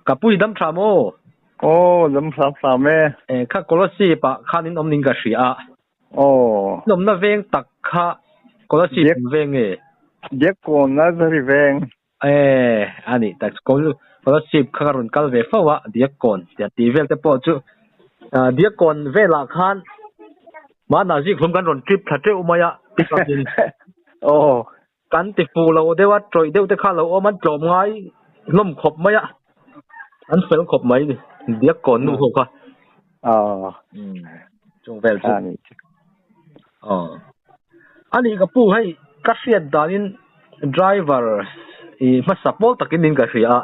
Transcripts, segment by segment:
Ka pui dam tha maw? Aw, dam hram hram e. E, kha Kolasib ah khan in awm ning ka hria a. Aw. In awmna veng tak kha Kolasib veng nge? Diakkawn Nursery veng. E, a nih tak Kolasib kha ka rawn kal ve fo a, Diakkawn tia tih vel te pawh chu Diakkawn velah khan mahna zikhlum kan rawn trip thla teuh mai a, pick up in. Aw. Kan ti fuh lo deuh a, tawih deuh te kha lo awm an tlawm ngai hlawm khawp mai a, an fel khawp mai ni, Diakkawn nu ho kha. Aw. Chung vel chu. Aw. A nih ka pu hei ka hriat danin driver i hmasa pawl takin nin ka hria a.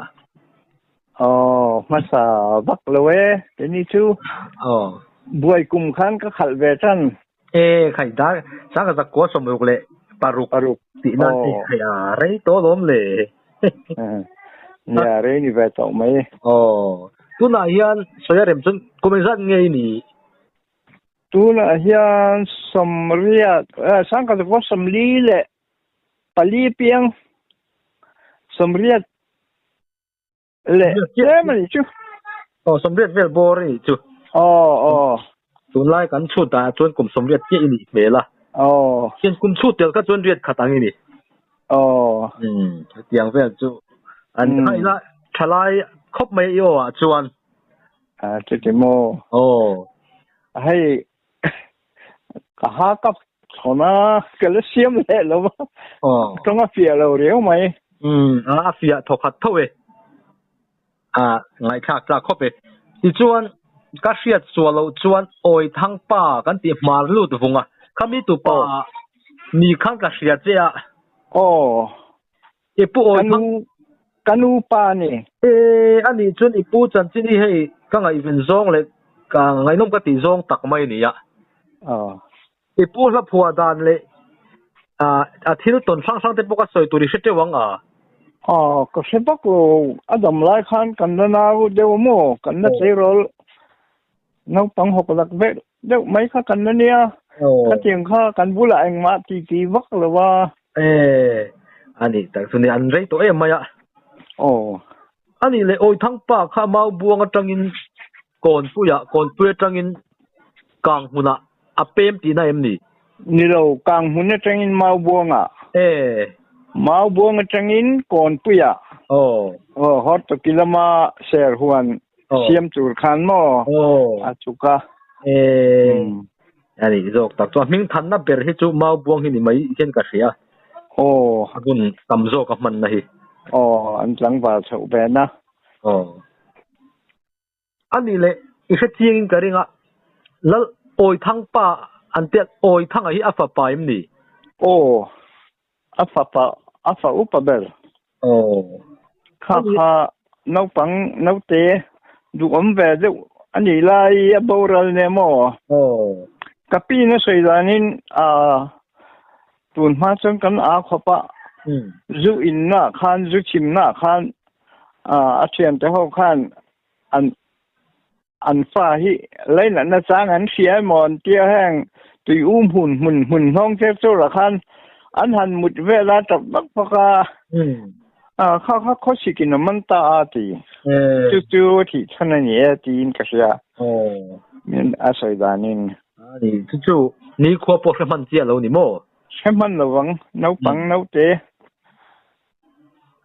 Aw, hmasa vak lo e, keini chu. Aw. Buai kum khan ka khalh ve tan. E, khai dar sangha zakua 66 Paruk. Tih nan Aw. e khai a rei tawh alawm le. Nia, rei ni ve tawh mai. Aw, tunah hian sawi a rem chuan kum engzat nge i nih? Tunah hian 80, sangha zakua 44 piang 80 leh tlem a nih chu. Aw, 80 vel bawr a nih chu. Aw, aw. Tunlai kan chhut ah chuan kum 80 chiah i nih hmel a. Aw. Hian kum chhut tel kha chuan riat khat ang i ni. Aw. Umm, hetiang vel chu. An kha ila thalai khawp mai i aw ah chuan. A, chuti maw? Aw. Hei, ka ha ka thawn a, ka la siam leh lo va, tawng a fiah lo riau mai. Umm, a fiah thaw khat tho e, a ngaihthlak tlak khawp e. Tichuan, ka hriat suah loh chuan awi thang pa kan tih hmar lut vung a, khami tupa ni khan ka hria che a. Aw. I pu awi thang. Ka nu pa ni. E, a nih chuan i pu chanchin hi hei ka ngaihven zawng leh ka ngaihnawm ka tih zawng tak mai a ni a. Aw. I pu hla phuah dan leh a thil tawn hrang hrang te pawh ka sawi tur i hre teuh ang a. Aw, ka hre vak lo. A dam lai khan kan la nau deuh maw? Kan la tleirawl naupang hawk lak vek deuh mai kha kan la nia. Khatiang kha kan bulah engmah titi vak lo a. E, a nih tak chu ni, an rei tawh em mai a. Aw. A nih leh Awithangpa kha mau buang atangin Kawnpuiah, Kawnpui atangin Kang hmunah a pem tihna em ni? Ni lo, Kang hmun atangin Mau buangah. E. Mau buang atangin Kawnpuiah. Aw. Aw, Hortoki lama ser huan siam tur khan maw? Aw. A chuk a. E. A nih zawk tak chuan hming thanna ber hi chu Mau buang hi ni mai hian ka hria. Aw. A hun tam zawk a hmanna hi. Aw, an tlangval chhoh ve na. Aw. A nih leh i hre chiangin ka ring a, Lal Awithang pa an tia Awithanga hi a fapa em ni? Aw, a fapa, a fa upa ber. Aw. Kha kha naupang naute duhawm ve deuh a nih lai a boral nia maw? Aw. Ka pi na sawi danin a tun hma chuan kan a khawp a, zu inna khan zu chimna khan a thiante ho khan an an fa hi lainatna chang an hria emaw an tia heng tui um hun hmun hmun hnawng che churah khan an han mut vel a tap vak vak a a kha kha khawsik in a man ta a ti chu chu thih chhan a ni e tiin ka hria min a sawi danin ani chu chu ni khua pawh hre hman chiah lo ni maw hre hman lovang naupang naute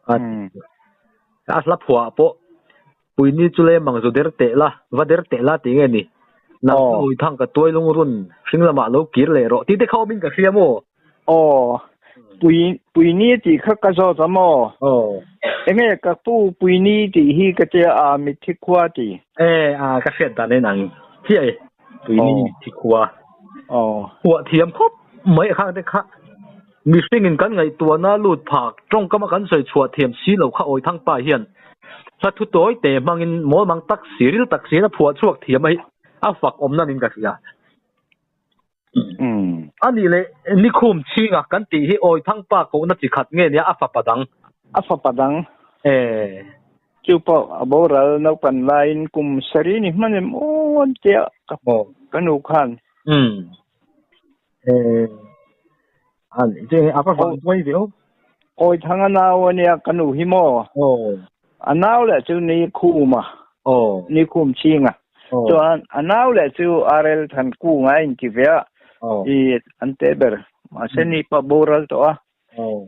A hla phuah pawh Puini chu le mang zu der teh la, va der teh la tih nge ni? Nang ka ui thang ka tuai lungrun hring lamah lo kir leh rawh tih te kha awmin ka hria maw? Aw, Pui Puini tih kha ka zawt a maw? Aw. Enge ka pu Puini tih hi ka tia a mitthi khua ti? E, a ka hriat dan en ang chiah e, Puini mitthi khua. Aw. Phuah thiam khawp mai a khang te kha. Mihringin kan ngaihtuahna lut phak tawngkama kan sawi chhuah thiam si lo kha Awithang pa hian hla thu tawi te hmangin mawlmang tak si, ril tak siin a phuah chhuak thiam a hi a fak awm nan in ka hria. A nih leh Nikhum chhinga kan tih hi Awithang pa kohna chi khat nge nia a fapa dang? A fapa dang. E. Chu pawh a boral naupan laiin kum sarih ni hman em aw an tia ka ka nu khan. Um. Eh. An chu a va vang buai ve aw. Awi thang a nau ania ka nu hi maw. Aw. A nau leh chu ni khum a. Aw. Ni khum ching a. Chuan a nau leh chu RL Thankunga a inti ve a. Aw. I an te ber. Mahse ni pawh boral tawh a. Aw.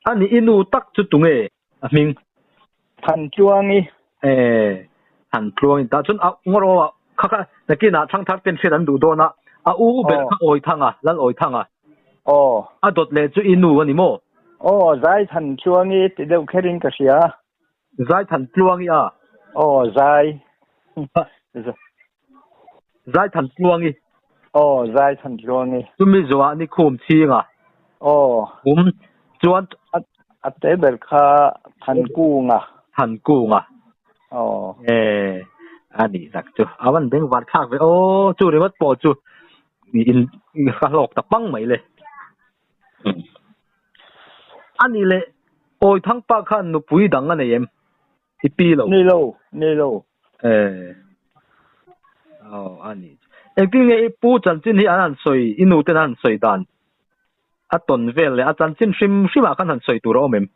A ni i nu tak chu tunge a hming? Thantluangi. Eh, Thantluangi tah chuan a ngawr aw a kha kha nakinah Thangthar ten hriat an duh dawn a, a u ber kha Awithanga, Lal Awithanga. Aw. A dawt leh chu i nu a ni maw? Aw, Zai Thantluangi ti deuh kherin ka hria. Zai Thantluangi a? Aw, Zai. Zai Thantluangi. Aw, Zai Thantluangi. Chumi zawhah ni khum chhing a? Aw. Um, chuan. A te ber kha Thankunga. Thankunga. Aw. E, a nih tak chu. A van beng var thlak ve. Aw, chu ringawt pawh chu in ka hlawk ta pang mai le. A nih leh, Awithangpa khan nupui dang a nei em? I pi lo. Nei lo, nei lo. Eh. Aw, a ni. Engtin nge i pu chanchin hi an han sawi, i nu ten an han sawi dan a tawn vel leh a chanchin hrim hrimah khan han sawi tur a awm em?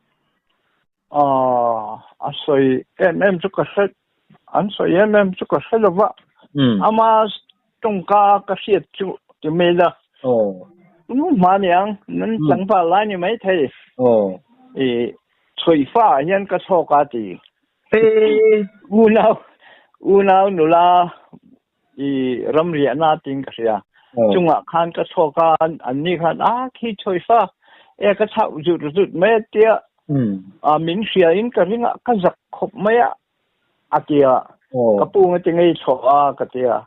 Aw, a sawi em em chu ka hre, an sawi em em chu ka hre lo va. Ama tawngka ka hriat chu ti mai la. Aw. Hma niang, nan tlangval lai ni maithei. Aw. I Chhuihfa ah hian ka chhawk a ti. He. Unau, unau nula i ramriahna tiin ka hria. Chungah khan ka chhawk a, anni khan a khi chhuihfa e ka chhauh zut zut mai a tia. A min hria in ka ring a, ka zak khawp mai a, a ti a. Ka pu nga ti ngei chhawk a ka ti a.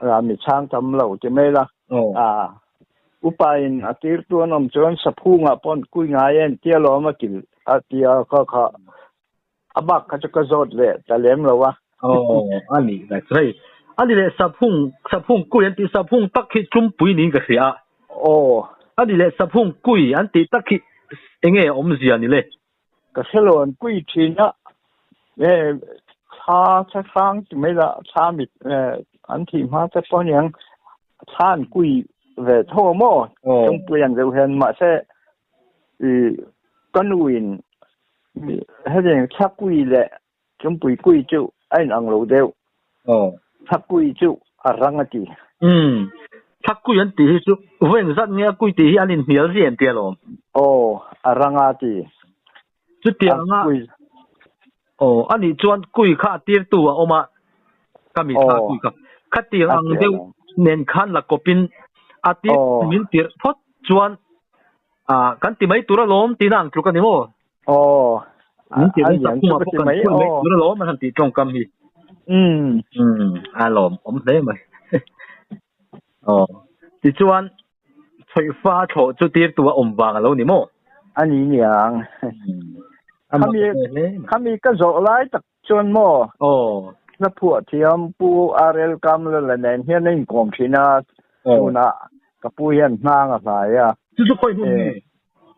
A mi chhang tam lo ti mai la. A upa in a tir tu an awm chuan saphungah pawh an kui ngai en tia lawm a kil a tia kha kha a bak kha chu ka zawt leh ta lem lo a. Aw a nih tak chu hei a ni leh saphung saphung kui an tih saphung tak hi Chumpui niin ka hria a. Aw. A ni leh saphung kui an tih tak hi enge awmzia ni le? Ka hre lo an kui thin a, e thla thla hrang ti mai la thla mit an thih hma te pawh aniang thla an kui ve tho a maw chungpui ang deuh hian mahse i ka nu in hetiang thla kui leh chungpui kui chu a in ang lo deuh thla kui chu a rang a ti. Umm thla kui an tih hi chu vawi engzat nge a kui tih hi an inhnial zia an ti alawm. Aw a rang a ti. Chutianga aw a nih chuan kui kha a tirtu a awm a ka mi thla kui kha khatiang ang deuh nen khan la kawpin a tir min tirh phawt chuan kan ti mai tur alawm tihna ang tluk a ni maw? Aw, Min ti a ring lian tak chu ka pawh ti kan mai phun mai aw. tur alawm an han tih tawngkam hi. Umm. Umm, a lawm awm hle mai. Aw, tichuan chhawihfa thlawh chu tirtu a awm vang a lo ni maw? A ni niang. Umm, a mak Khami, hle mai. khami ka zawh lai tak chuan maw? Aw. Hla phuah thiam Pu RL Kamlala nen hian a inkawm thin a, tunah ka pu hian hnang a hlai a. Chu chu khawi hmun nge?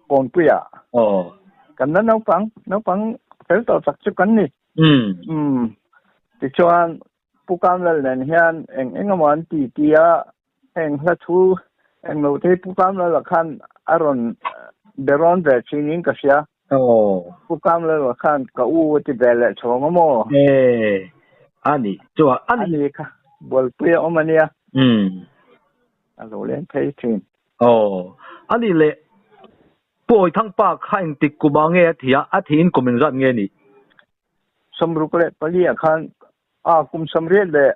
Kawnpuiah. Aw. Kan la naupang, naupang fel tawh tak chu kan ni. Umm. Umm. Tichuan, Pu Kamlal nen hian eng eng emaw an ti ti a, heng hla thu eng lo te hi Pu Kamlala khan a rawn be rawn ve thinin ka hria. Aw. Pu Kamlala khan ka u a ti ve leh chhawng a maw? E, a nih chuan a ni. A ni kha, Bualpui a awm a nia. Umm. A lo leng phei thin. Aw, a nih leh Pu Awithangpa kha engtik kum ah nge a thi a, a thiin kum engzat nge nih? 64 ah khan a kum 81.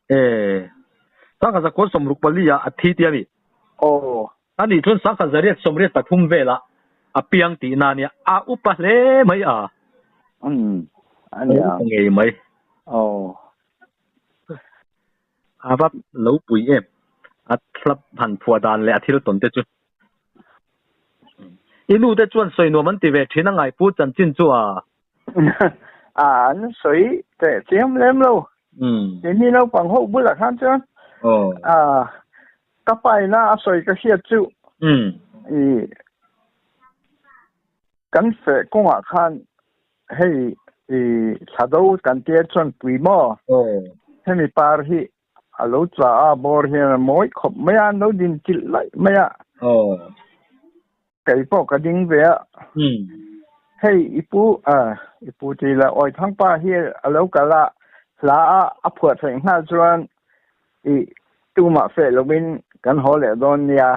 E, 1964 ah a thi tia mi? Aw. A nih chuan 1983 velah a piang tihna ania, a upa hle mai a. Umm, a nia. A upa ngei mai. Aw. A va lo pui em? A thlap han phuah dan leh a thil tawn te chu. I nu te chuan sawi nuam an ti ve thin a ngaipu chanchin chu a. A an sawi teh chiam lem lo. Keini naupang ho bulah khan chuan a ka paina a sawi ka hriat chu i. Kan feh kawngah khan hei i thlado kan tia chuan pui maw? Hemi par hi a lo tla a, bawr hian a mawi khawp mai a, an lo din chilh laih mai a. Kei pawh ka ding ve a. Hei i pu, i pu ti la Awithangpa hi a lo kal a, hla a a phuah theih nghal chuan i tumah feh lovin kan haw leh dawn nia.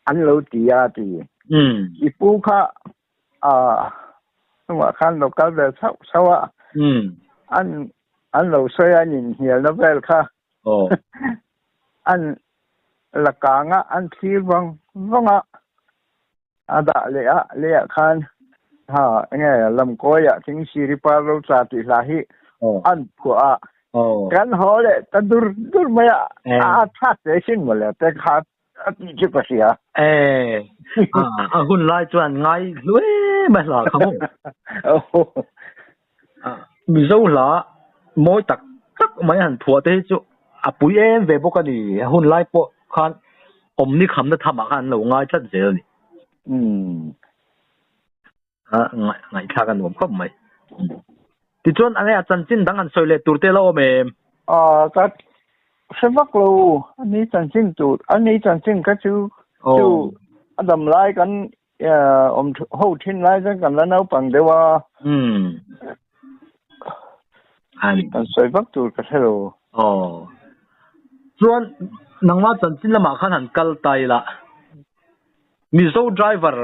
An lo ti a ti. I pu kha a hnungah khan lo kal ve chauh chauh a. An an lo sawi a inhnialna vel kha. An la kang a, an thlir vang vang a. A dah leh a, leiah khan ha enge Lamkawiah Thingsiri par ro tla tih hla hi an phuah a. Kan haw leh ta dur dur mai a, a thlak te sin mawle te kha a tih chu ka hria. A hun lai chuan ngai hlu em a hla kha maw? Mizo hla mawi tak tak mai han phuah te hi chu a pui em ve bawk a ni. A hun lai pawh khan awmni khamna thamah khan an lo ngai tlat zel a ni. Ngaihthlak a nuam khawp mai. Tichuan a nge a chanchin dang han sawi leh tur te la awm em? Ka hre vak lo a ni chanchin tur a ni chanchin kha chu chu a dam lai kan awm ho thin lai chuan kan la naupang deuh a. Kan sawi vak tur ka hre lo. Aw. Chuan nangmah chanchin lamah khan han kal ta ila. Mizo driver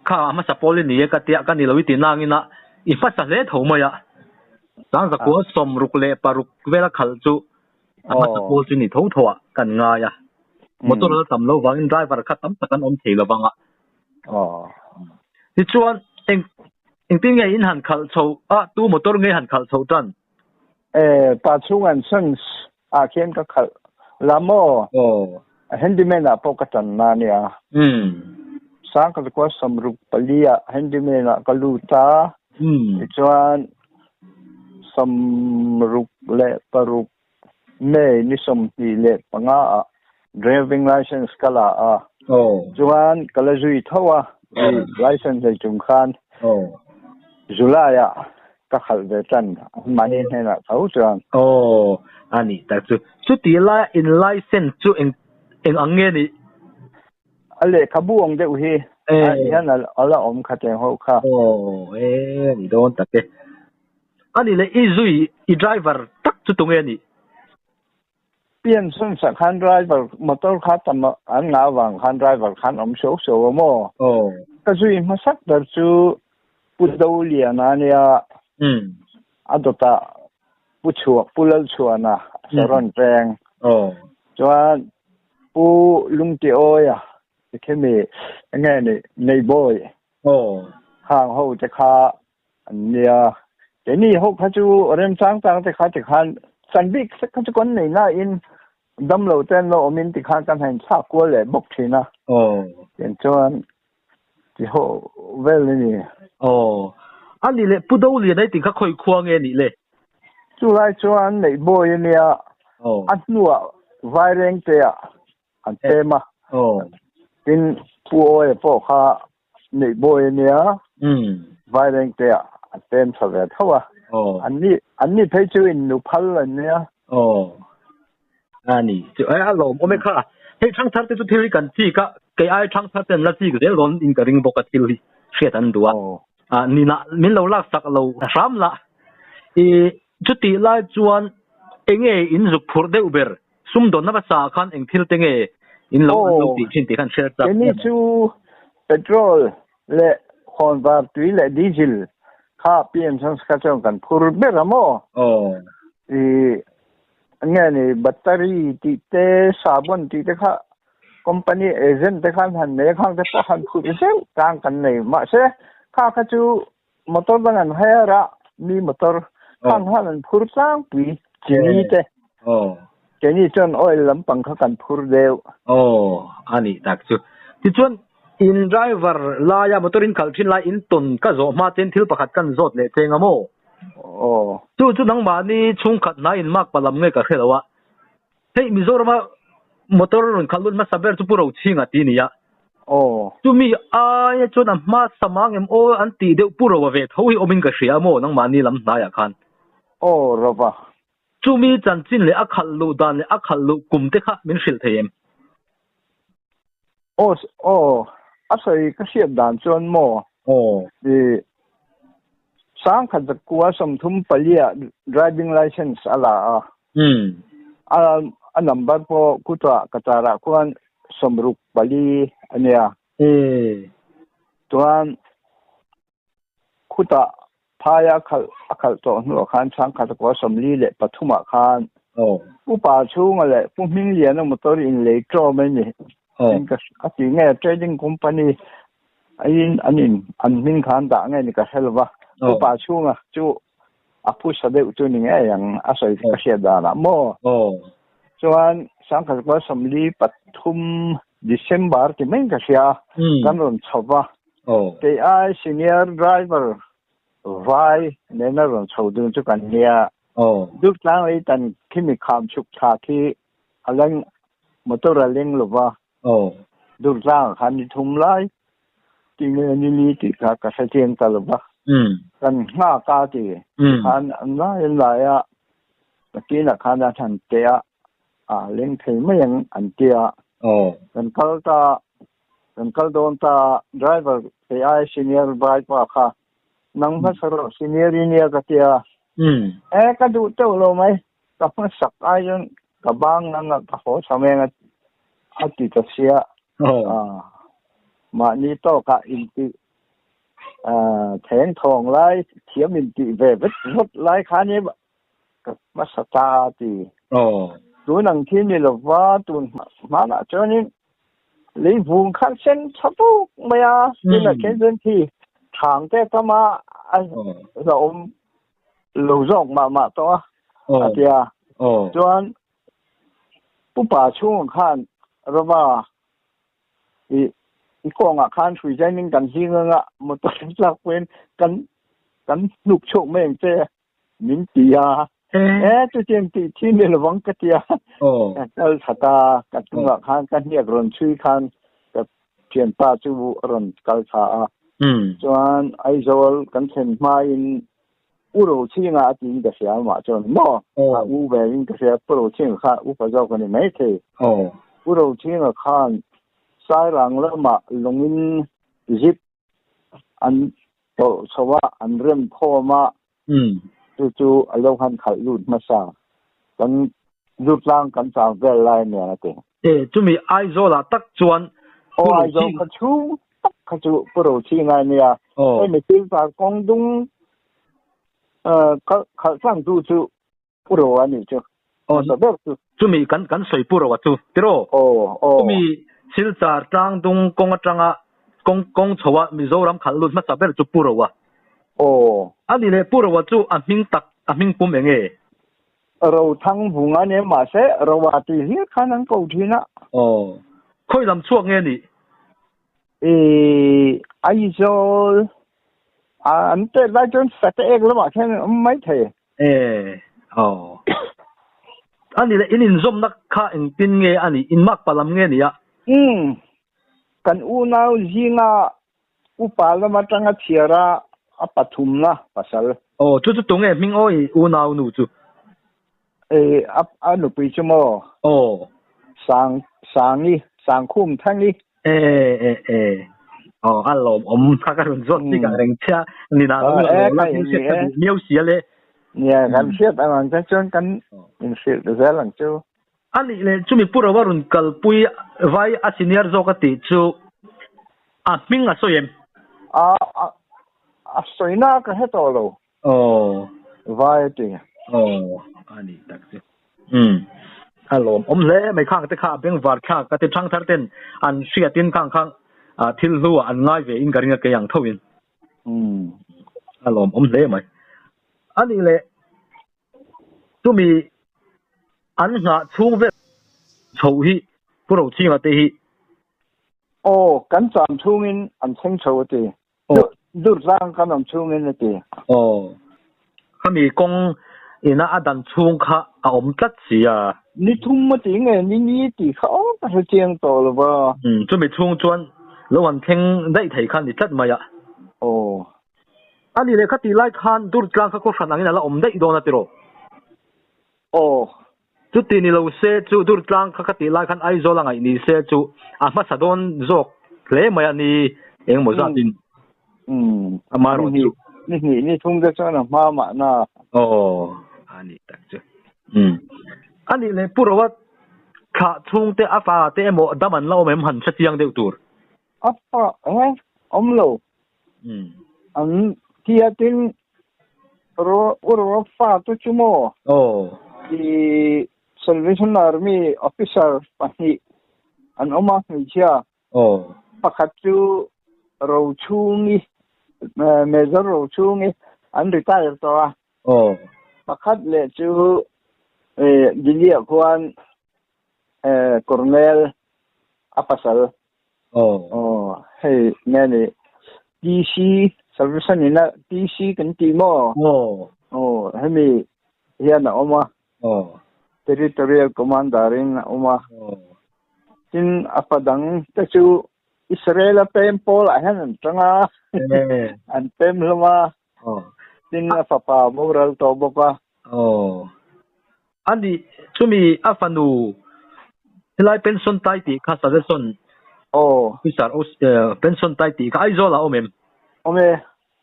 kha a hmasa pawl i ni e ka tia ka ni lo i ti nangin a i hmasa hle tho mai a. Sangzakua 66 vela khalh chu a hmasa pawl chu ni tho tho ah kan ngai a. Motor a la tam lo vangin driver kha tam tak an awm thei lo vang a. Tichuan eng engtin nge in han khalh chho a tu motor nge han khalh chho tan? E pa chhung an sons ah khian ka khalh la maw? Handyman ah pawh ka tan na nia. Sangkhat 64 ah handyman ah ka lut a. Tichuan 66 May ni 25 ah driving license ka la a. Chuan ka la zui tho a license nei chung khan July ah ka khalh ve tan anmahni hnenah tho chuan. Aw, a nih tak chu. Chuti lai in license chu eng eng ang nge nih? A lehkhabu ang deuh hi hian a la awm kha teng ho kha. Aw, e a nih dawn tak e. A nih leh i zui i driver tak chu tunge nih? Pian sawn sak khan driver motor kha tam an ngah avang khan driver khan awm seuh seuh a maw? Aw. Ka zui hmasak ber chu Pu Doliana a nia. A dawtah Pu Chhuah Pu Lalchhuana Saron Peng. Aw. Chuan Pu Lungtiawia tikhemi enge ni Neibawi. Aw. Khang ho te kha An nia. Keini ho kha chu remchang chang te kha tikhan chan bik sek kha chu kan nei nain damlo te an lo awmin tikhan kan han thlak kual leh bawk thin a. Aw. Tiang chuan ti ho vel a ni. Aw. A nih leh Pu Dolian ei tih kha khawi khua nge nih le? Chu lai chuan Neihbawi a nia. Aw. A hnuah Vairengte ah an pem a. Aw. Tin Pu Awia pawh kha Neihbawi a nia. Vairengte ah an pem tha ve tho a. Aw. An ni phei chu in nu phal an nia. Aw. A ni. Chu ai a lawm awm e kha. Hei thangthar te chu thil hi kan chik a, kei ai thangthar te an la chik zel dawn in ka ring bawk a thil hi hriat an duh a. A nina min lo lak sak lo hram la. I chutih lai chuan enge in zuk phurh deuh ber Sumdawnna hmasa ah khan eng thil te nge in lo an lo tih thin tih khan hriat chak. Keini chu petrol leh khawnvar tui leh diesel kha PM Sanskar chuan kan phur ber a maw? Aw. I nge ni battery tih te sabon tih te kha company agent te khan han nei a khang te pawh han phur zeuh tang kan nei mahse kha kha chu Motor dang an hire a, mi motor khan khan an phur tlangpui chini te. Keini chuan oil lampang kha kan phur deuh. Aw, a nih tak chu. Tichuan in driver laia motor in khalh thin lai in tawn ka zawh hma ten thil pakhat kan zawt leh cheng a maw? Aw. Chu chu nangmahni chhungkhat hnai in mark palam nge ka hre lo a. Hei Mizorama motor rawn khalh lut hmasa ber chu Pu Rochhinga ti a ni a. Aw. Chumi aia chuan a hma sam ang em aw an tih deuh pu Rova ve tho hi awmin ka hria maw nangmahni lam hnaiah khan. Aw Rova. Chumi chanchin leh a khalh luh dan leh a khalh luh kum te kha min hrilh thei em? Aw aw a sawi ka hriat dan chuan maw. Aw. I sangkhat zakua 34 ah driving license a la a. Umm. A a number pawh kutah ka charah khuan 64 a nia. E. Chuan khutah phaia khalh a khalh tawh hnuah khan sangkhat zakua 43 ah khan Aw. Upa chhunga leh Pu Hmingliana motor in lei tlawm a ni. Aw. In ka a ti nge trading company in an in an hming khan dah nge ni ka hre lova. Aw. Upa chhunga chu a phusa deuh chu ni ngei ang a sawi ka hriat danah maw. Aw. Chuan sangkhat kua 43 December ti mai ka hria kan rawn chho va. Aw. Kei ai senior driver vai nena rawn chho dun chu kan nia. Aw. Durtlang lei tan khimi kham chhuk thla khi a leng motor a leng lova. Aw. Durtlang khan ni thum lai ti nge ni li tih kha ka hre chiang ta lova. Kan nghak a ti. Khan an lai an lai a nakinah khan a han te a a leng thei mai ang an tia. Aw. Kan kal ta kan kal dawn ta driver kei ai senior vai pa kha nang hmasa rawh senior i nia ka tia. E ka duh teuh lo mai ka hmasak ai chuan ka bang ang a ka haw chho eng a a ti ta sia. Aw. Mahni tawkah intih theng thawng lai thiam intih ve vet vawt lai khan i ka hmasa ta a ti. Aw. Tun ang khi ni lova tun hmanah chuanin lei vung khan sen tha buk mai a tunah khian chuan khi thang te tam a a la awm lo zawk mah mah tawh a a tia. Aw. Chuan pupa chhungah khan rava i i kawngah khan hrui zaining kan hling anga motor tlak pawhin kan kan hnuk chhuak mai ang che min ti a. E chutiang tih thi ni lovang ka tia. Aw. Ka kal that a ka chungah khan ka hniak rawn chhui khan ka thianpa chu a rawn kal tha a. Chuan Aizawl kan thlen hmain U Rochhinga a tiin ka hria amah chuan maw a u ve in ka hria Pu Rochhinga kha upa zawk a ni maithei. Aw. Pu Rochhinga khan Sairang lamah lungin zip an tawlh chho a, an rem khawm a, chu chu a lo han khalh lut hmasa. Kan Zutlang kan chang vel lai nen a ti. E, chumi Aizawlah tak chuan Aw, Aizawl kha chhung tak kha chu Pu Rochhinga a nia. Aw. Hei Mithilpa kawng dung khalh tlangtu chu Pu Ro a nih chu. Aw, Hmasa ber chu. Chumi kan kan sawi Pu Roa chu tiraw? Aw, aw. Chumi Silchar tlang dung kawng atanga kawng kawng chho a Mizoram khalh lut hmasa ber chu Pu Roa. Aw. A ni leh Pu Roa chu a hming tak a hming pum eng nge? Ro thang vung a nia mahse Roa tih hlir khan an ko thin a. Aw. Khawi lam chhuak nge nih? I Aizawl an tet lai chuan Sateek lamah khian an awm mai thei. E aw. A ni le in inzawmna kha engtin nge a nih? In mak palam nge nia? Umm. Kan unau zinga upa lam atanga chhiara a pathumna pasal. Aw chu chu tunge hming aw i unau nu chu? E a nupui chu maw? Aw. Sang Sangi Sangkhum Thangi. E e e aw a lawm awm kha ka rawn zawt chik ang reng chhia ni na lo la lo la thil hriat ka duh miau sia le. Nia kan hriat ang ang te chuan kan inhrilh zel ang chu. A nih leh chumi Pu Rova rawn kalpui vai a senior zawk a tih chu a hming a sawi em? A a sawina ka hre tawh lo. Aw. Vai a ti. Aw a nih tak chu. Umm a lawm awm hle mai khang te kha a bengvar thlak ka ti thang thar ten an hriatin khang khang thil hlu ah an ngai ve in ka ring a kei ang tho in. Umm. A lawm awm hle mai. A nih leh Chumi an nghah chhung vel chho hi Pu Rochhinga te hi. Aw, kan cham chhungin an thleng chho a ti. Durtlang kan awm chhungin a ti. Aw, khami kawng ina a dan chhung kha a awm tlat si a. Ni thum a ti nge ni ni tih kha awm ka hre chiang tawh lo va. Chumi chhung chuan. Lo han thleng daih thei kha a ni tlat mai a. Aw. A nih leh khatih lai khan Durtlang kha kawhhran angin a la awm daih dawn a tiraw? Aw. Chuti ni lo se chu Durtlang kha khatih lai khan Aizawl a ngaih ni se chu a hmasa dawn zawk hle mai a ni engemaw zatin. Umm. Amaherawh chu. Ni hnih ni thum te chuan a hma mahna. Aw. A nih tak chu. Umm. A nih leh Pu Roa thlah chhungte a fa te emaw dam an la awm em han hre chiang deuh tur. A fa eh awm lo. Umm. An tiatin Ro Pu Roa fa te chu maw? Aw. I Salvation Army officer pahnih an awm a hmeichhia. Aw. Pakhat chu Rochhungi, Major Rochhungi an retire tawh a. Aw. Pakhat leh chu Delhi-ah khuan Colonel a pasal. Aw. Aw, hei nge ni TC service a nihna TC kan tih maw? Aw. Aw, hemi hian a awm a. Aw. Territorial Commander in a awm a. Aw. Tin a fa dang te chu Israel a pem pawl ah hian an tang a. An pem hlawm a. Aw. Tin a fapa boral tawh bawk a. Aw. A nih chumi a fanu helai pension tai tih kha suggestion. Aw. Officer pension tai tih kha Aizawl ah a awm em? Awm e.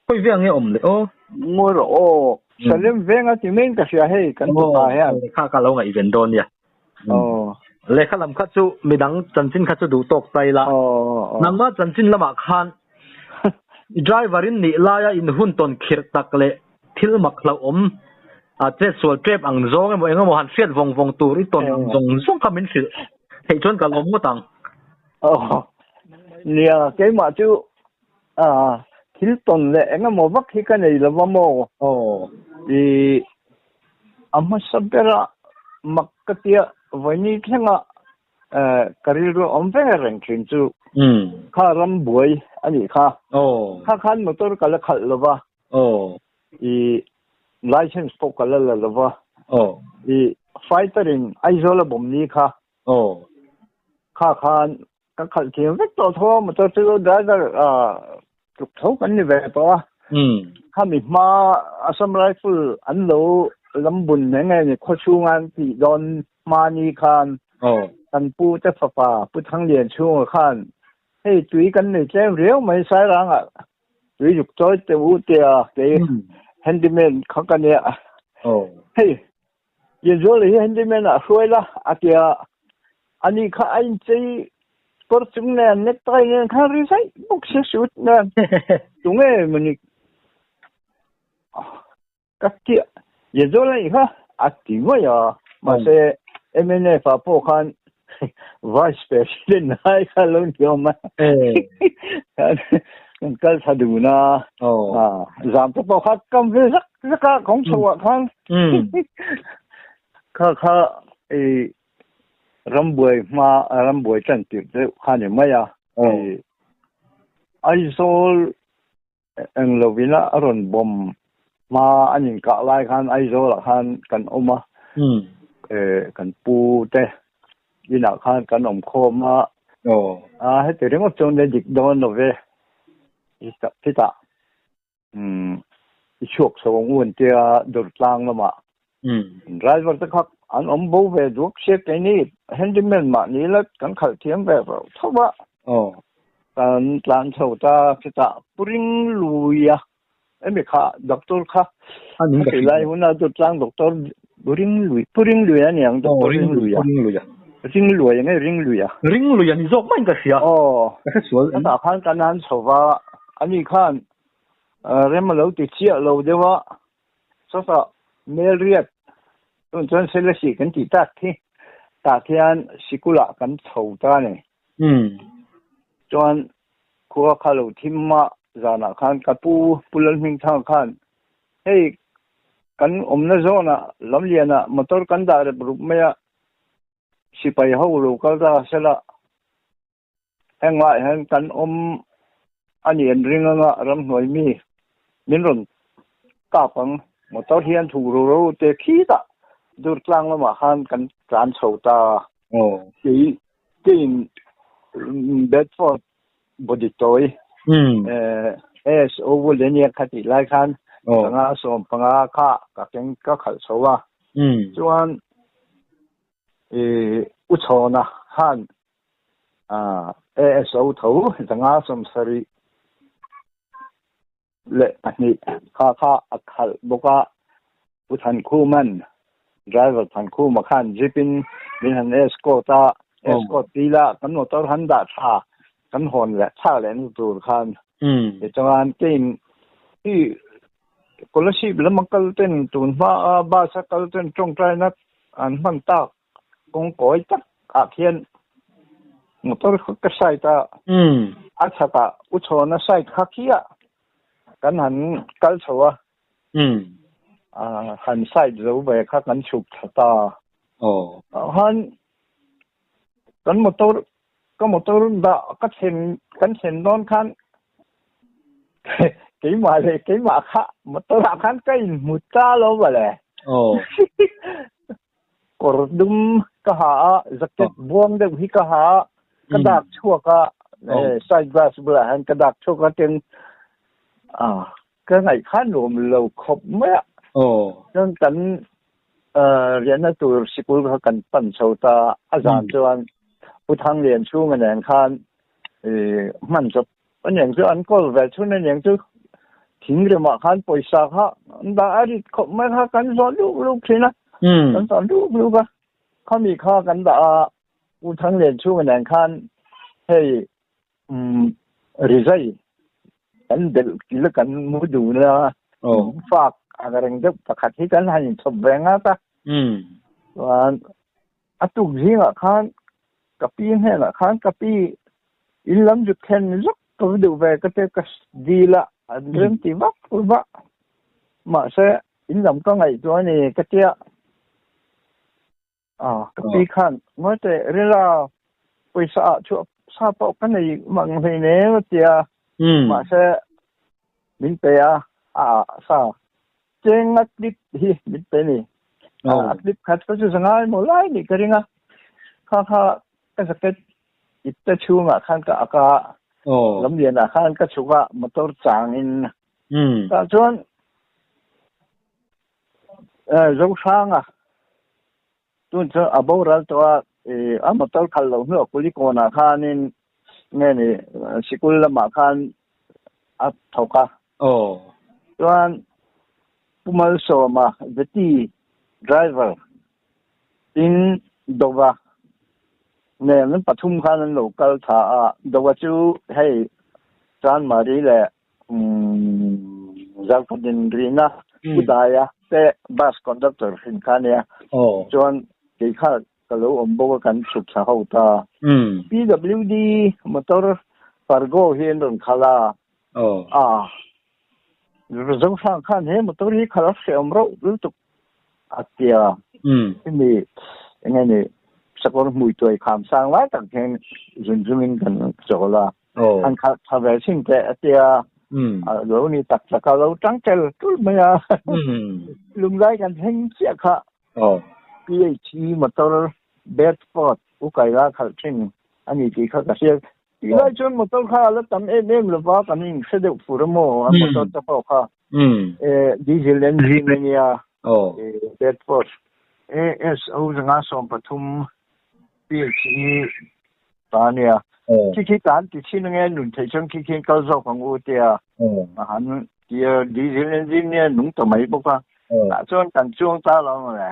Khawi veng nge awm le aw? Ngawi rawh aw. Salem veng a ti mai ka hria hei kan tupa hian. Lehkha ka lo ngaihven dawn nia. Aw. Lehkha lam kha chu midang chanchin kha chu duh tawk ta ila. Aw. Nangmah chanchin lamah khan driver in nih laia in hun tawn khirh tak leh thil mak hlauhawm a chet sual tep ang zawng emaw eng emaw han hriat vawng vawng tur i tawn ang zawng zawng kha min hrilh theih chuan ka lawm ngawt ang. Aw. Nia keimah chu A, thil tawn leh eng emaw vak hi ka nei lo va maw? Aw. I, a hmasa bera mak ka tia vawiini thlenga ka rilru awm ve reng thin chu kha ram buai a nih kha. Aw. Kha khan motor ka la khalh lo va. Aw. I, license pawh ka la la lo va. Aw. I, fighter in Aizawl a bawm ni kha. Aw. Kha khan Ka khalh thiam vek tawh tho a, motor chu driver tluk tho kan ni ve tawh a. Khami hma Assam Rifle an lo lam bun eng nge ni khawchhunga an tih dawn hma ni khan kan pu te fapa Pu Thanglian chhunga khan hei tui kan nei tlem riau mai Sairangah tui zuk chawi teh u tia kei handyman kha ka nia. Hei Lianzuala hi handyman ah hruai la a tia ani kha a inchei kawr chung nen necktie nen khan ri zaih bawk sia suit nen tunge mawni ka tia Lianzuala nih kha a ti mai a mahse MNF ah pawh khan vice president lai kha lo ni awm a kan kal tha dun a zam te pawh kha kam ve zak zak a kawng chho ah khan kha kha i rambuai hma rambuai tan tirh deuh kha ni mai a Aizawl Eng lovin a rawn bawm hma an inkah lai khan Aizawlah khan kan awm a, kan pu te inah khan kan awm khawm a, a heti ringawt chuan le dik dawn lo ve, chutah i chhuak chho ang u an tia Durtlang lamah driver te kha an awm bo ve duak sia keini handyman mahni la kan khalh thiam ve reuh tho a. Kan tlan chho ta chutah Pu Ringluia emi kha doctor kha a ti lai huna chu tlang doctor Ringlui Pu Ringluia a ni ang doctor Ringluia Ringluia nge Ringluia Ringluia ni zawk maiin ka hria aw ka hre sual chutah khan kan han chho va ani khan rem a lo ti chiah lo deuh a chutah Melriat tun chuan Selesih kan tih tak hi tah khian sikulah kan chho ta a ni. Chuan khua kha lo thim a, zanah khan ka pu Pu Lalhmingthanga khan hei kan awmna zawnah Lamlianah motor kan dah rep rup mai a, sipai ho lo kal ta sela hengah hian kan awm a nih an ring anga ramhnuai mi min rawn kap ang, motor hian thuk ro ro te khitah Durtlang lamah khan kan tlan chho ta. Kei Keiin Bedford body tawi ASO Vulenia kha tih lai khan 5 15 kha ka keng ka khalh chho a. Chuan u chhawna khan ASO tho 5 70 leh 2 kha kha a khalh bawk a. U Thankhuman driver Thankhuma khan jeep in min han escort a, escort tir a, kan motor han dah tha kan hawn leh thlak leh na tur khan tichuan kein hi Kolasib lama kal ten tun hma a bus a kal ten tawngtaina an hman tak kawng kawi tak ah khian motor kha ka side a a chhakah u chhawna side kha khiah kan han kal chho a han side zo ve kha kan chhuk thla ta han kan motor ka motor dah ka thlen kan thlen dawn khan keimah leh keimah kha motor ah khan ka inhmu ta lo mawle. Kawr dum ka ha a, jacket buang deuh hi ka ha a, ka dak chhuak a, side glass bulah hian ka dak chhuak a tin ka ngaih khan nuam lo khawp mai a. Chuan kan riahna tur sikul kha kan pan chho ta a zan chuan Pu Thanglian chhunga nen khan hman chawp aniang chu an kawl ve chhun aniang chu thing remah khan pawisa kha an dah a rit khawp mai kha kan zawh luk luk thin a kan zawh luk luk a khami kha kan dah a Pu Thanglian chhunga nen khan hei rizai kan belh kil kan mu dun a fak ang reng deuh pakhat hi kan han inchhawp ve ngat a chuan A tuk zingah khan ka pi hnenah khan ka pi in lam zuk thlen zuk ka va duh ve ka te ka dil a, an rem ti vak vak. Mahse in lam ka ngaihtuah a ni ka tia. Ka pi khan ngawi teh rila pawisa ah chhuah sa pawh ka nei mang hleinem a tia. Mahse min pe a, a ah sa Cheng a clip hi min pe ni. A clip khat ka chu zangai maw lai nih ka ring a. Kha kha ka jacket ip te chhungah khan ka ak a. Lamlianah khan ka chhuk a motor changin. Tah chuan Zohranga tun chu a boral tawh a, a motor khalh loh hnuah Kulikawnah khanin nge ni sikul lamah khan a thawk a. Chuan Pu Malsawma Veti driver in Dova nen an pathum khan an lo kal tha a, Dova chu hei Chanmari leh Zarkawtin rihna Pu Daia te bus conductor hrin kha ania. Chuan kei kha ka lo awm bawk a kan chhuk thla ho ta. PWD motor Fargo hi an rawn khalh a. Zohrang khan he motor hi khalh a hrehawm rauh lutuk a tia. Hemi enge ni sakawr hmui tuai kham sang lai tak hian zun zungin kan chawl a. An khalh tha ve chin teh a tia. A lo ni tak tak a lo tang tel tul mai a. Lunglai kan thleng chiah kha. PHE motor Bedford u kaila khalh thin a ni tih kha ka hria. Tih lai chuan motor kha a la tam em em lova kan inhre deuh fur a maw a motor te pawh kha diesel engine a nia Bedford ASO 130 PHE ta a nia. Khi khi kan ti thin ange nun theih chuan khi khi kal zawk ang u tia a han tia diesel engine nia nung ta mai bawk a tah chuan kan chuang ta lo ang le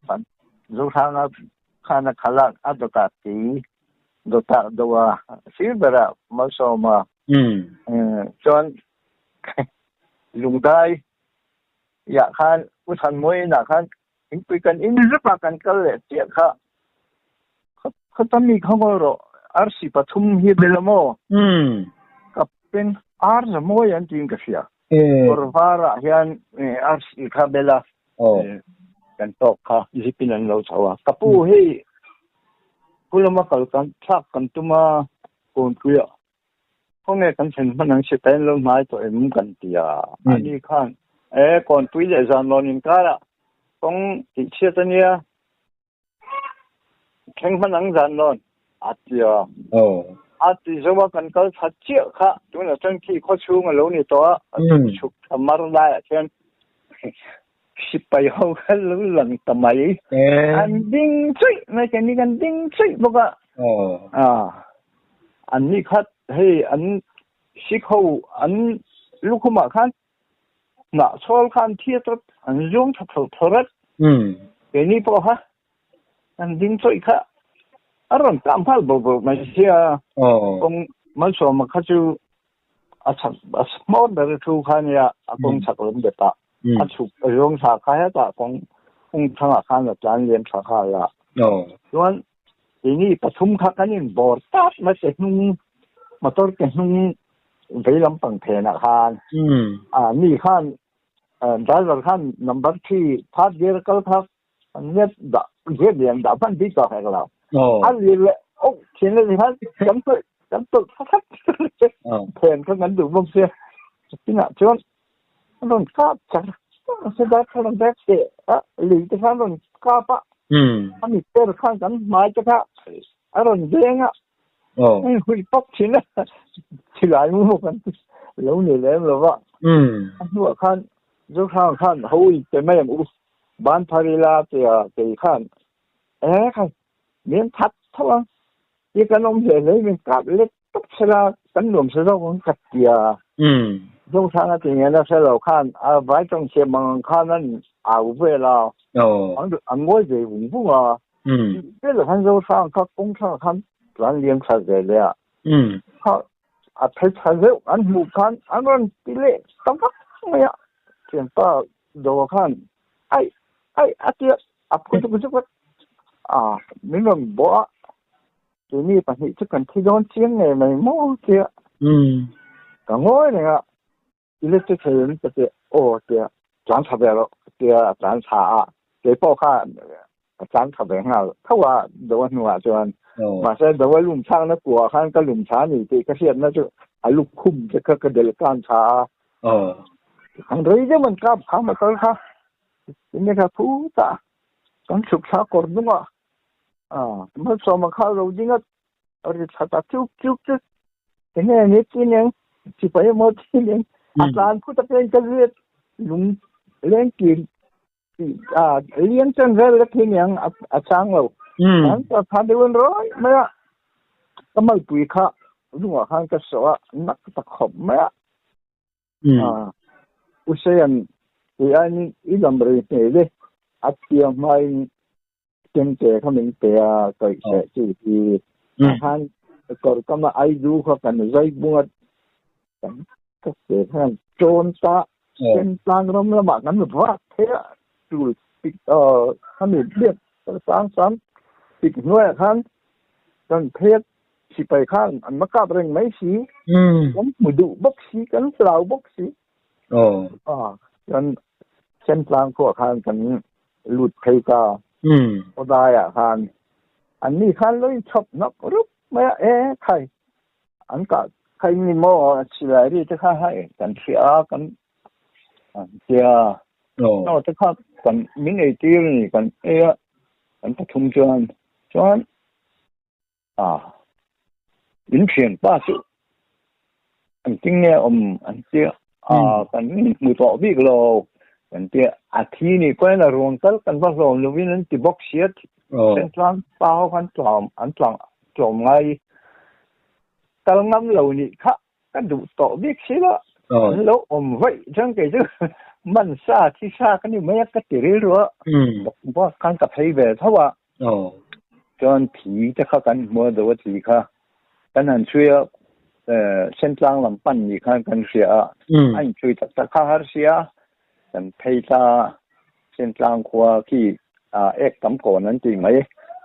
kan Zothanga khan a khalh a a dawtah ti dawtah dawh a sir berah malsawma chuan lungdai yah khan U Thanmuainah khan Thingpui kan in zep a kan kal leh chiah kha khawta mi kha ngawi rawh arsi pathum hi bel a maw ka pen ar za mawi an tiin ka hria kawr varah hian arsi kha bel a kan tawk kha zip in an lo chho a ka pu hei khulama kal kan thlak kan tum a kawnpuiah Khawnge kan thlen hman ang sipai an lo hmai tawh em kan ti a, ani khan e kawnpui leh zanlawn inkarah kawng tih chhiat a nia, thleng hman ang zanlawn a ti a. A ti zo a kan kal that chiah kha tunah chuan khi khaw chhung a lo ni tawh a chhuk thla mar laiah khian sipai ho kha lo lang ta mai an ding chuih mai keini kan ding chuih bawk a an ni khat hei an sikh ho an lukhumah khan hnah chhawl khan thiat a an zuang tha tho tho rat keini pawh kha An ding chawih kha a rawn tlam nghal bo bo mai sia. Kawng Malsawma kha chu a chak a hmawr ber thu kha nia a kawng chak lam bet a a chhuk a zawng thla kha hetah kawng kawng thangah khan a tlan liam thla nghal a. Chuan keini pathum kha kan in bawr tap mai ke hnung motor ke hnung vei lampang phenah khan a mi khan driver khan number 3 third gear kal kha An net dah zet lian dah hman bik tawh hek lo. An lir leh oh thin le khan kan tawih kan tawih kha khat phen kha kan duh bawk sia. Tinah chuan an rawn kap char se dar kha rawn bek te a lui te khan rawn kap a. A mit ber khan kan hmai te kha a rawn veng a. Hei hui pawp thin a silai mu kan lo ni lem lo va. A hnuah khan Zohrang khan ho in pe mai ang u. Ban phar ila tia kei khan e khai min that tho ang ti kan awm hle hle min kap let tawp sela kan nuam sa zawk ang ka tia Zothanga ti ngen a hrelo khan a vai tawng siam ang ang khan an au vel a an ngawi ve vung vung a vel khan Zothanga kha kawng thlang khan tlan liam tha ve leh a kha a phei tha zeuh an hmuh khan an rawn ti leh ta vak mai a thianpa Dawr khan aih aih a tia a phu zuk zuk a, a min rawn bawh a, keini pahnih chu kan thi dawn chiang ngei mai maw tia ka ngawi reng a, electric thei in ka tia aw tia tlan tha ve rawh ka tia a tlan tha a, keipawh kha ka tlan tha ve nghal tho a Dawr hnuah chuan mahse Dawr lum thlakna kuah khan ka lum tha a ni tih ka hriatna chu a lukhum te kha ka delh kang tha a. An rei deuh an kap kha motor kha tinge kha phutah kan chhuk thla kawr hnungah Malsawma kha lo ding a ri thla ta chuk chuk chu tinge ni tineng sipai emaw tineng a tlan phut apiang ka zet lung leng kir lian chen vel lek hi niang a chang lo an ta khan deuh an rawi mai a ka malpui kha lungah khan ka sawh a nak ta khawp mai a Useian tui aiin i lam rei hneh le a tia hmain chemte kha min pe a kaih seh chu hi a khan kawr kama aidu kha kan zai bunga kan ka ke khan chawn ta Sentlang ram lamah kan vak thei a tul pik khami biak sang sang pik hnuaiah khan kan phei a sipai khan an va kap reng mai si kan hmu duh bawk si kan hlau bawk si chuan Sentlang khuah khan kan lut phei ta Awdaiah khan an ni khan lo inchhawp nawk rup mai a e khai An kah kha in ni maw silai ri te kha hei kan hria a kan tia no te kha kan min ei tir a ni kan ei a kan pathum chuan chuan a in thian pa chu an ting nge awm an tia a kan hmu tawh bik lo kan tia a thi ni kawin a ruang tal kan va hlawm lovin an ti bawk sia Sentlang pa ho khan tlawm an tlang tlawm ngai kal ngam lo nih kha ka duh tawh bik si lo an lo awm vaih chuan kei chu man sa thi sa ka ni mai a ka ti rilru a bawk khan ka phei ve tho a chuan thi te kha kan hmu a do a thi kha kan han chhui a Sentlang lam pan nih khan kan hria a a inchhui tak tak kha har sia kan phei ta Sentlang khua khi ek tam kawn an tih mai.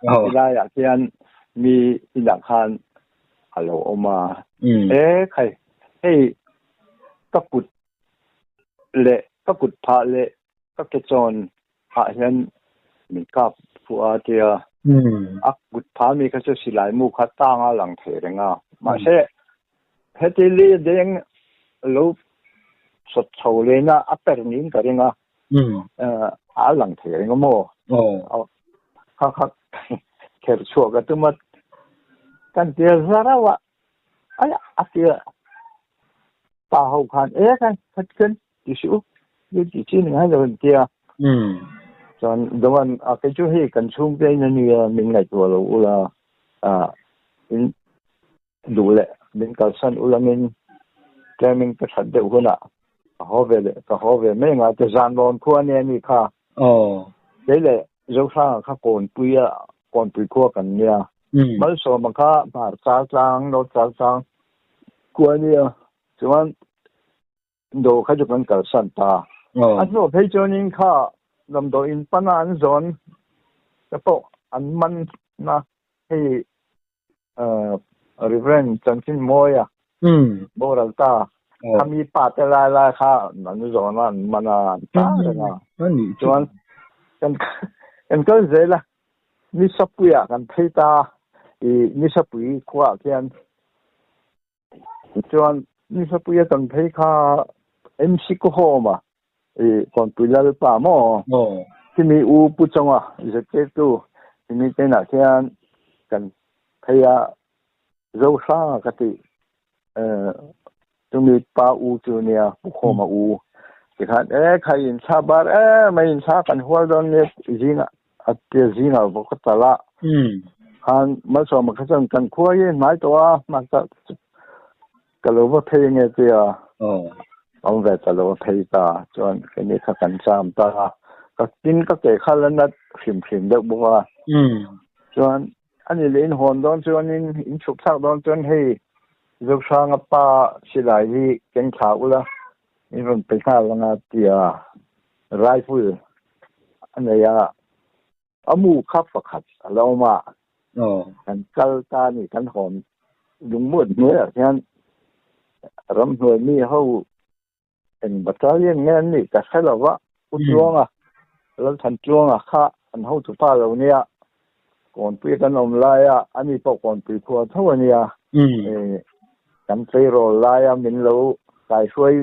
Helaiah khian mi inah khan a lo awm a. E khai, hei ka kut leh ka kut phah leh ka ke chawn ah hian min kap fuh a tia. A kut phah mi kha chu silai mu kha tang a lang thei reng a. Mahse, heti li deng lo sawt chho lena a per niin ka ring a. A lang thei reng a maw? Kha kha kher chhuak a tum a, kan tia za rauh a. Aya atia pa ho khan e kan khat ken ti su ni ti chi ni hai lo tia chuan doan a ke chu hi kan chung te na ni min ngai tu lo ula a in du le min kal san ulangin tlemin ka that deuh huna ka haw ve leh ka haw ve mai anga te zan rawn khua ania ni kha kei leh Zohranga kha Kawnpui a Kawnpui khua kan nia Malsawma kha Hmar chal tlang North chal tlang khua ania chuan Do kha chu kan kalsan ta. A hnuah phei chuanin kha damdawiin pana an zawn te pawh an man na hei Reverend Chanchin Mawia boral ta khami pa te lai lai kha an zawn a an man a an ta reng a. Chuan kan kal zel a Nisapuiah kan phei ta i Nisapui khuaah khian Chuan Nisapui a kan phei kha MC Kuhawma i Kawnpui Lalpa maw? Khimi U Pu Chawnga zirtirtu khimi te inah khian kan phei a, Zohranga ka tih chumi pa U chu nia Pu Khawma U tikhan e khai inthla bar em a inthla kan hual dawn nia zingah a tia zingah vawk a tal a khan Malsawma kha chuan kan khua hi hnai tawh a hmasa ka lo va phei nge tia awm ve ta lo a phei ta chuan keini kha kan cham ta a ka tin ka ke kha la nat hrim hrim deuh bawk a chuan ani leh in hawn dawn chuanin in chhuk thlak dawn chuan hei Zohranga pa silai hi keng thla ula in rawn pe nghal anga tia rifle a nei a a mu kha pakhat a lo awm a kan kal ta a ni kan hawn lungmuat hnuaiah hian ramhnuai mi ho eng battalion nge an nih ka hre lo va Pu Tluanga Lalthan Tluanga kha an hotu pa lo nia Kawnpui kan awm laia ani pawh Kawnpui khua tho a nia kan tleirawl laia min lo kaihruai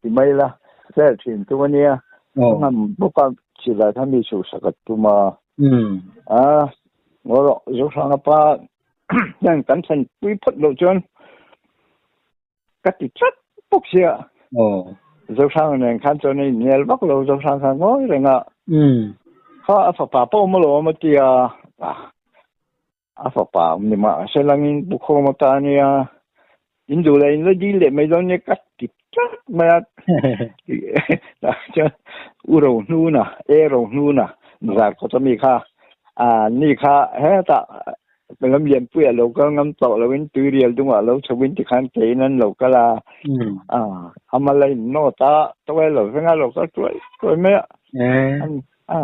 ti mai la vel thin tu a nia ka ngam bawk a silai kha mi chhuhsak a tum a a ngaw rawh Zohranga pa hian kan thlen pui phawt loh chuan ka ti tlat bawk sia Zohranga nen khan chuan a inhnial vak lo Zohrang khan ngawi reng a kha a fapa pawh awm alawm a ti a a fapa awm ni mah se langin Pu Khawma ta a nia in duh leh in la dil leh mai dawn nia ka ti tlat mai a chuan U Rohnuna E Rohnuna Zarkawt ami kha a ni kha hetah Lam lianpuiah lo kal ngam tawh loin tuirial dungah lo chhoin tikhan keiin an lo kal a, a mal a in nawt a, tawai lo venga lo kal tuai tuai mai a, a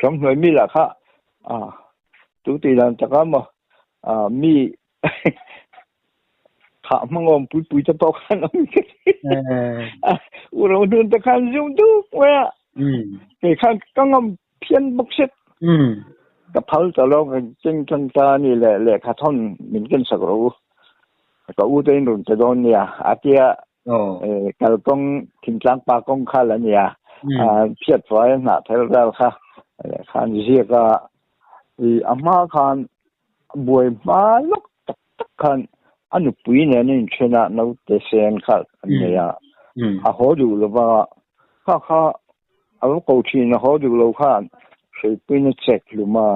ramhnuai mi lah kha tu tih dan taka maw mi khah hmangawm pui pui te pawh khan awm ka ti u ro hnun te khan zum duk mai a kei khan ka ngam phian bawk set ka phal ta lo ka keng tlang ta ni le lehkha thawn min ken sak ro ka u te in run te dawn nia a tia kalkawng thingtlang pa kawng kha la nia phiat fai hnah thel vel kha khan ziak a a hma khan buai hma lawk tak tak khan a nupui nen a inthen a naute sen kha an nei a a haw duh lova kha kha a va ko thin a haw duh lo khan hruipuiin a chek hlum a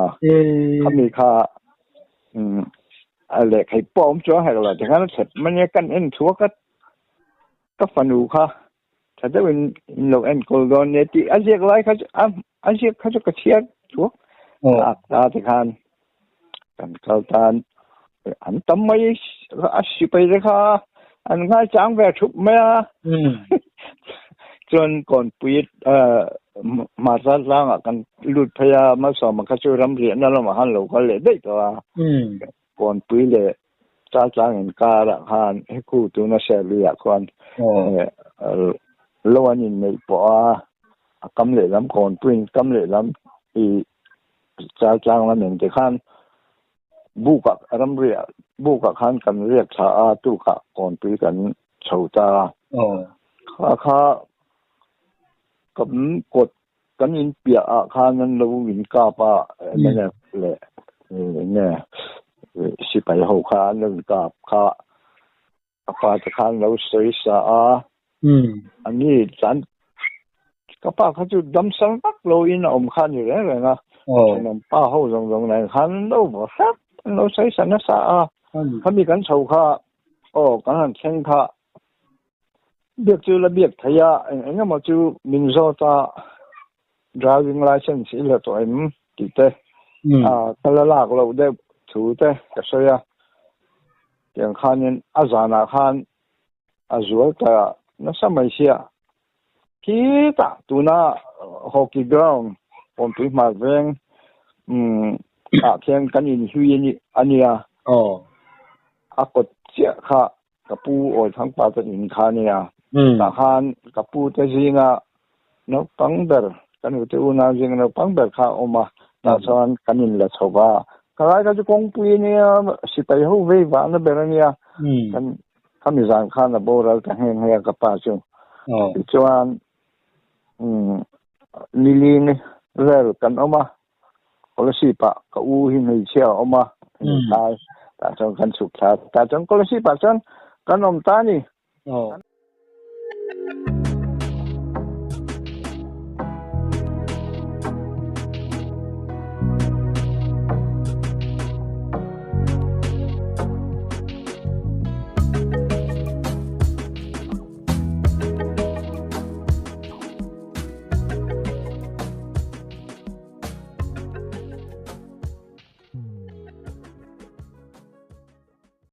khami kha a lehkhaih pawh a awm chuang hek lo tikhan a thlep mai nia kan en thuak a ka fanu kha tha deuhin in lo enkawl dawn nia tih a ziak lai kha chu a ziak kha chu ka chhiar thuak a ta tikhan kan kal tan an tam mai a sipai te kha an ngai chang ve thup mai a chuan kawnpui hmarcha tlangah kan lut phei a Malsawma kha chu ramriahna lamah khan lo kal leh daih tawh a kawnpui leh Chaltlang inkarah khan hekhu tuna Serluiah khuan lo an inneih pawh a, a kam lehlam kawnpuiin kam lehlam i Chaltlang lam engte khan bukah ramriah bukah khan kan riak thla a, tukah kawnpui kan chho ta a. Kha kha kan kawt Kan in piah ah khan an lo in kap a mnf leh enge sipai ho kha an lo in kap kha. Ka pa te khan lo sawi sa a. Ani tlan ka pa kha chu dam sang vak lo in a awm kha a ni reng reng a. Thenawm pa ho zawng zawng nen khan an lo vaw hrep an lo sawi sa nasa a. Khami kan chho kha aw kan han thleng kha biak chu la biak thei a eng eng emaw chu min zawt a driving license i la tawh em tih te ka la lak loh deuh thu te ka sawi a. Tiang khanin a zanah khan a zual ta nasa mai sia. Khitah tuna hockey ground Kawnpui hmar veng ah khian kan inhlui a nia. A kawt chiah kha ka pu Awithangpa te in kha a nia. Tah khan ka pu te zinga naupang ber, ka nute unau zinga naupang ber kha a awm a, tah chuan kan inla chho va. Khalai kha chu kawngpui a nia, sipai ho vei vahna ber a nia. Kan khami zan khan a boral ta nghe nghe a ka pa chu. Tichuan niling vel kan awm a, Kolasib ah ka u hi hmeichhia a awm a, hmeichhai tah chuan kan chhuk thla a, tah chuan Kolasib ah chuan kan awm ta a ni.